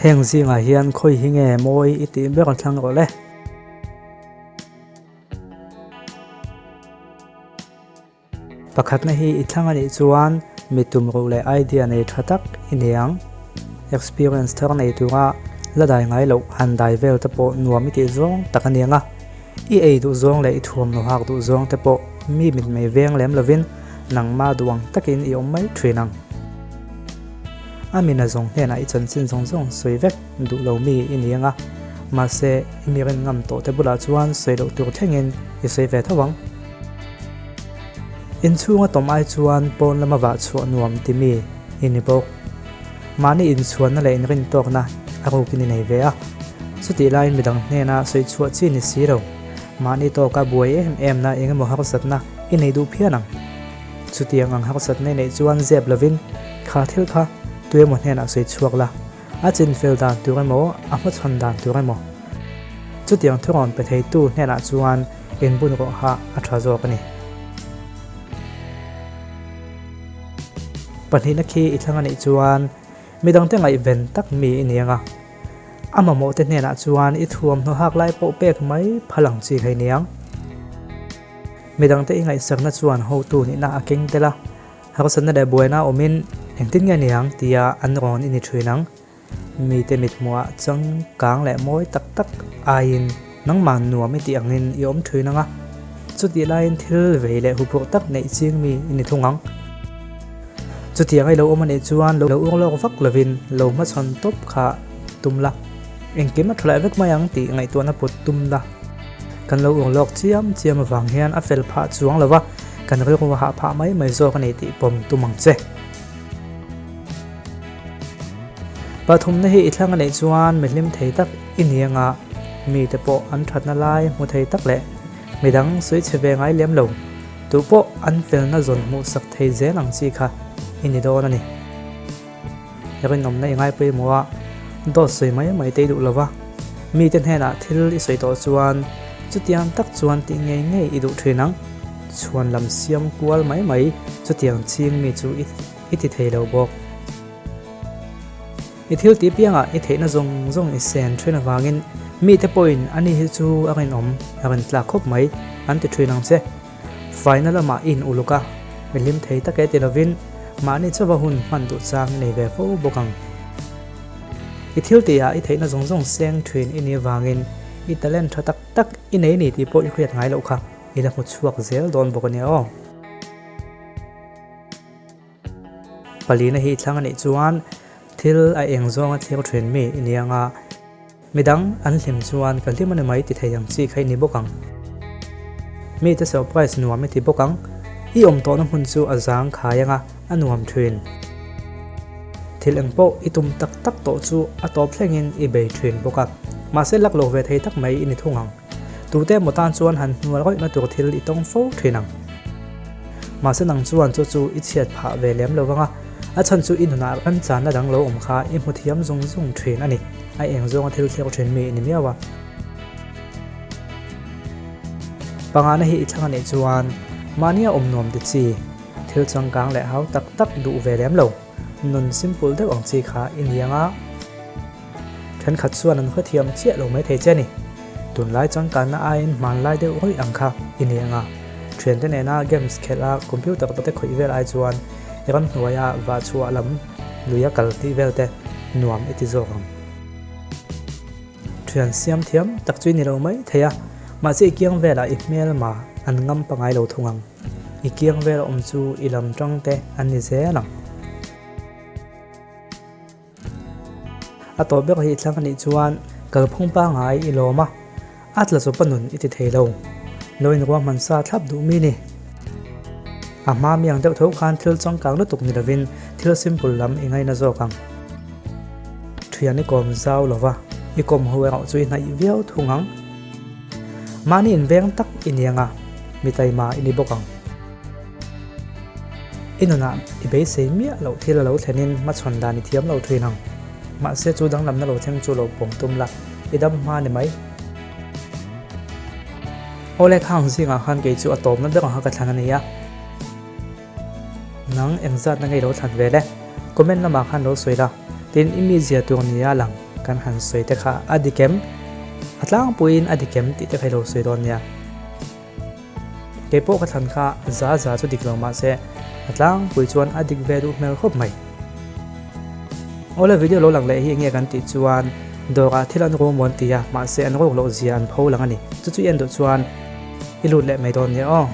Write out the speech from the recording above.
Heng zingah hian khawi hi nge mawi i tih ber a thlang rawh le. Pakhatna hi i thlang a nih chuan mi tum ruh leh idea nei tha tak i nei ang. Experience thar nei tura la dai ngai loh han dai vel te pawh nuam i tih zawng tak a ni ang a. I ei duh zawng leh i thuamhnaw hak duh zawng te pawh mi mitmei veng lem lovin nangmah duh ang takin i awm mai thin ang. A mina zawng hnenah i chanchin zawng zawng sawi vek duh lo mi i ni ang a, mahse i mi rin ngam tawh te bulah chuan sawi loh tur thlengin i sawi ve tho ang. Inchhunga tawm ai chuan pawn lama vah chhuah nuam ti mi i ni bawk. Mahni inchhuanna leh inrintawkna a rukin i nei ve a, chutih laiin midang hnena sawi chhuah chi ni si lo. Mahni tawka buai em emna engemaw harsatna i nei duh phian ang. Chutiang ang harsatna i neih chuan zep lovin kha thil kha tuemaw hnenah sawi chhuak la, a chinfel dan tur emaw, a hmachhawn dan tur emaw. Chutiang thurawn pe theitu hnenah chuan inbun rawh ha a tha zawk a ni. Pahnihna khi i thlang a nih chuan midangte ngaihven tak mi i ni ang a, a mamawhte hnenah chuan i thuamhnaw hak lai pawh pek mai phal ang chi kha i ni ang. Midangte i ngaihsakna chuan hotu nihna a keng tel a, harsatna leh buaina awmin engtin nge niang tia an rawn i ni thin ang. Mite mithmuhah changkang leh mawi tak tak aiin nangmah nuam i tih angin i awm thin ang a, chutih laiin thil vei leh huphurh tak neih ching mi i ni thung ang. Chutiang i lo awm a nih chuan lo ur lawk vak lovin lo hmachhawn tawp kha tum la, engkim a tha leh vek mai ang tih ngaihtuahna put tum la. Kan lo ur lawk chiam chiam avang hian a fel phah chuang lo va, kan rilru a hah phah mai mai zawk a ni tih pawm tum ang che. Pathumna hi i thlang a neih chuan mi hlim thei tak i ni anga mite pawh an thatna lai hmu thei tak leh midang sawi chhe ve ngai lem lo tu pawh an felna zawn hmuh sak thei zel ang chi kha i ni dawn a ni. Rinawmna i ngai pawimawh a, dawt sawi mai mai te i duh lo va, mite hnenah thil i sawi tawh chuan chutiang tak chuan tih ngei ngei i duh thin ang. Chhuan lam siam kual mai mai chutiang ching mi chu i i ti thei lo bawk. I thil tih piangah i theihna zawng zawng i sen thin avangin mite pawhin ani hi chu a rinawm, a rin tlak khawp mai an ti thin ang che. Faina lamah i in uluk a, mi hlim thei tak e ti lovin mahni chauha hun hman duh chang i nei ve fo bawk ang. I thil tihah i theihna zawng zawng seng thin i nih avangin i talent tha tak tak i nei ni tih pawh i hriat ngai loh kha i la hmu chhuak zel dawn bawk a nia aw. Palina hi thlang a nih chuan thil a eng zawnga thlir thin mi i ni ang a, midang an hlim chuan ka hlim a ni mai ti thei ang chi kha i ni bawk ang. Mite surprise nuam i ti bawk ang, i awm tawhna hmun chu a zang khai ang a, a nuam thin. Thil eng pawh i tum tak tak tawh chu a tawp thlengin i bei thin bawk a, mahse lak lo ve thei tak mai i ni thung ang. Tute emaw tan chuan han hnual rawihna tur thil i tawng fo thin ang. Mahse nang chuan chu chu i chhiat phah ve lem lo vang a, a chhan chu i nunah remchanna dang lo awm kha i hmu thiam zung zung thin a ni, a eng zawnga thil thlek thin mi i ni miau a. Pangana hi i thlang a nih chuan mahnia awm nuam ti chi, thil changkang leh hau tak tak duh ve lem lo, nun simple deuh ang chi kha i ni ang a. Thenkhat chuan an hrethiam chiah lo mai thei che a ni. Tunlai changkanna aiin hmanlai deuh rawih ang kha i ni ang a. Thiante nena games khelh a computer te khawih vel ai chuan i ram hnuaia vah chhuah lam luia kal tih vel te nuam i ti zawk ang. Thian siam thiam tak chu i ni lo mai thei a, mahse i kiang velah i hmelma an ngam pangai lo thung ang. I kiang vel awm chu i lam tang te an ni zel ang. A tawp ber hi thlang a nih chuan kalphung pangngai i lawm a, a tla chawpa nun i ti thei lo. Lo inruahman sa thlap duh mi ni. A hma mi ang deuh tho khan thil changkang lutuk ni lovin thil simple lam i ngaina zawk ang. Thian i kawm zau lo va, i kawm ho erawh chu i hnaih viau thung ang. Mahni inveng tak i ni ang a, mi taima i ni bawk ang. I nunah i beisei miah loh thil a lo thlenin hmachhawn dan i thiam lo thin ang. Mahse chu danglamna lo thleng chu lo pawm tum la, i dam hma ni mai. Awle khang zingah khan kei chu a tawpna ber ang kha ka thlan a nia. Nang engzatna ngei lo thlan ve le? Comment lamah khan lo sawi la, tin i mizia tur nia lang. kan han sawi te kha a dik em? A tlangpuiin a dik em tih te kha i lo sawi dawn nia. Kei pawh ka thlan kha za za chu dik lo mahse a tlangpui chuan a dik ve duh hmel khawp mai. Awle video lo lang leh hi enge kan tih chuan dawrah thil an ru maw an ti a mahse an ruk loh zia an pho lang a ni. Chu chu i en duh chuan i lut leh mai dawn nia aw.